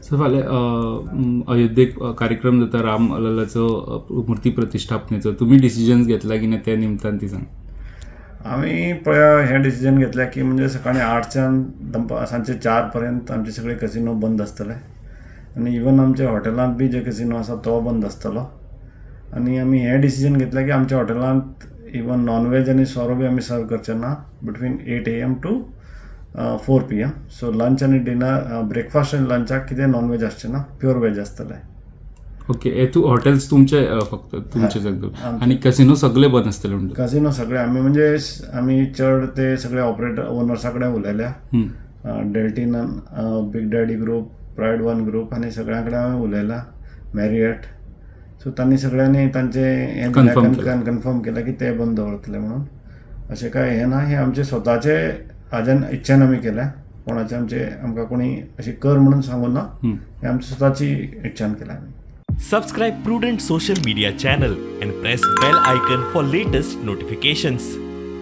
So फाल्यां अयोध्येक कार्यक्रम जाता राम ललाचो मुर्ती प्रतिश्ठापनेचो. तुमी डिसिजन्स घेतला की ना त्या निमतान ती सांग. आमी पळया, हें डिसिजन घेतलें की म्हणजे सकाळी 8च्यान सांजचे 4 पर्यंत आमचे सगळे कसिनो बंद आसतले आनी इवन आमच्या हॉटेलांत बी जे कसिनो आसा तो बंद आसतलो. आनी आमी हें डिसिजन घेतलें की आमच्या हॉटेलांत इवन नॉन वेज आनी सोरो बी आमी सर्व करचे ना between 8 a.m. to 4 p.m. So lunch आनी डिनर, ब्रेकफास्ट आनी लंचाक कितें नॉन वेज आसचें ना, प्युअर वेज आसतलें. ओके, हे तूं हॉटेल्स तुमचे, फक्त तुमचे सगळे आनी कसिनो सगळे बंद आसतले म्हणटा? कसिनो सगळे आमी, म्हणजे आमी चड ते सगळे ऑपरेटर ओनर्सा कडेन उलयल्या, डेल्टीनान, big daddy group, pride one group आनी सगळ्यां कडेन हांवें उलयलां, मॅरियट. सो तांणी सगळ्यांनी तांचे हें Confirm केलें. कन्फर्म केलें की ते बंद दवरतले म्हणून. अशें काय हें ना, हें आमचे स्वताचे हाज्यान इच्छेन आमी केलें. कोणाचे आमचे आमकां कोणी अशें कर म्हणून सांगूं ना. हें आमची स्वताची इच्छान केलें आमी. Subscribe Prudent Social Media channel and press bell icon for latest notifications.